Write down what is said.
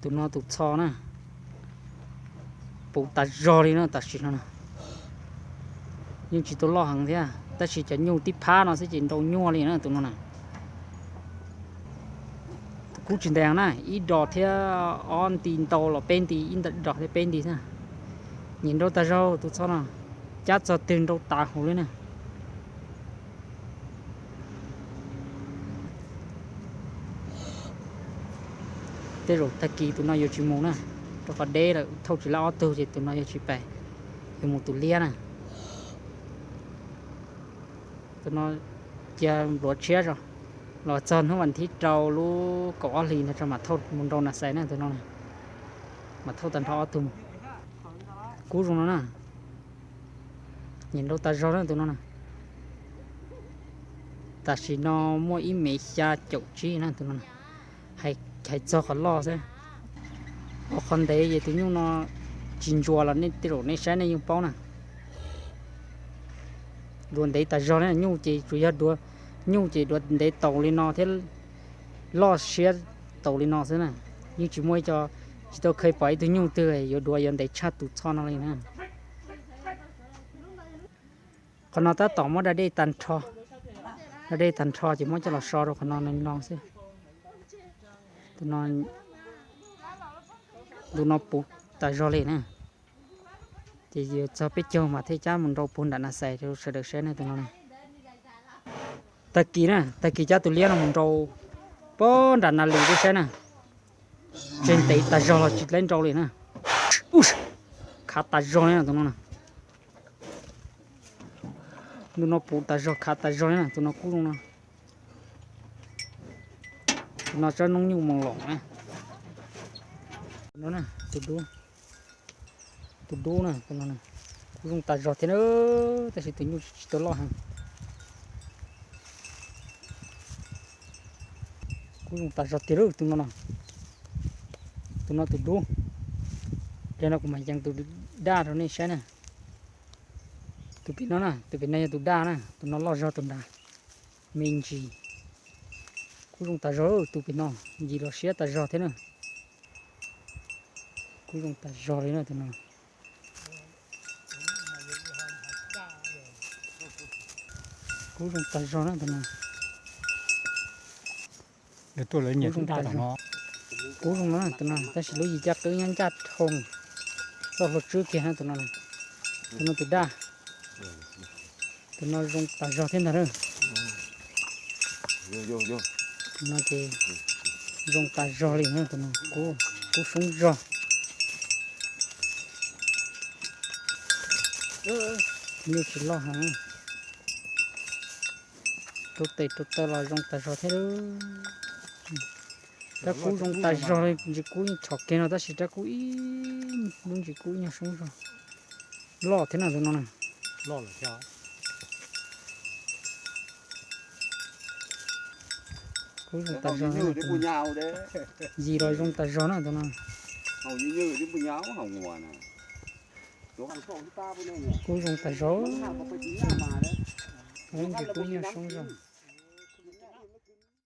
Tus no tus txho na, puv tas zog li na tam sim no na. Yeej tsis tau loj heev thiab, tab sis cov nyuj tib phab no xwb ces nrau nyuaj li na tus no na. Tus kub tsis ntev na, ib dos thiab ob nti ntau los peb nti, ib dos thiab peb nti xwb. Nyiam nrau tas zog tus txho no, cab txog twg nrau tas huv li na. Tej zaum tag kis tus no yuav tsis mus na, rau qhov deb lawm, thauj tsis laj ob tug ces tus no yuav tsis pais, yuav mus tus liab na. Tus no cia npluav tshiab tso, los txog hnub vas thib rau lub kaum ob hlis ntawd tso mam thauj mus nrau nas xais na tus no. Mam thauj tag nrho ob tug mus. Kub zoo no na. Nyiam nrau tas zog na tus no na. Tam sim no muaj ib mev xya caum tsib na tus no. Hais txog qhov loj xwb. Ua qhov ntev ces tus nyuj no tsis ntsuas los nej tej zaum nej saib nej yeej paub na. Duav ntev tas zog na, nyuj ces tsuas yog duav, nyuj ces duav ntev taus li no thiab loj siab taus li no xwb na. Yeej tsis muaj ib co, tsis tau kheev pom ib tug nyuj twg yuav duav yuav ntev tshaj tus txho no li na. Qhov no tab tom muab da dej tag nrho, da dej tag nrho ces muab coj los so rau qhov no no xwb. Tus no, tus no puv tas zog li na. Ces yuav txog peb caug mas thiaj cab mus nrau puag nram nas xais rau sawv daws saib na tus no na. Tag kis na, tag kis cab tus liab no mus nrau puag nram nas lwm rau saib na. Tseg ntev tas zog los tsis tau nrau li na. Khav tas zog li na tus no na. Tus no puv tas zog khav tas zog li na, tus no kub zoo no. Tus no tsob noob nyuj moo loos na. Tus dub, tus dub na, tus no kub zoo tas zog thiab na, tab sis tus nyuj tsis tau loj heev. Kub zoo tas zog tiag lauj tus no no. Tus no tus dub. Pliag no kuv mam yees tus daj rau nej saib na. Tus pem no na, tus pem no yog tus daj na, tus no loj zog tus nrad. Me ntsis. Kub zoo tas zog tus pem no, ncig los siab tas zog thiab na. Kub zoo tas zog li na tus no. Kub zoo tas zog na tus no. Kub zoo no tus no, tab sis lub yim caj qwb nyob ncaj dhau txoj hlua tswb kiag na tus no. Tus no tus daj. Tus no zoo tas zog thiab ntag na. Tus no ces zoo tas zog li na tus no, kub soob zog. Nyuj tsis loj heev. Rau tes rau taw los zoo tas zog thiab. Rab kub zoo tas zog li, ntsis kub yeej tshom kiag no tab sis rab kub ib, lub ntsis kub ib nyuag soob zog. Loj thiab na tus no na. Kub zoo tas zog, yim los zoo tas zog na tus no. Kub zoo tas zog. Ntsis kub ib nyuag soob zog.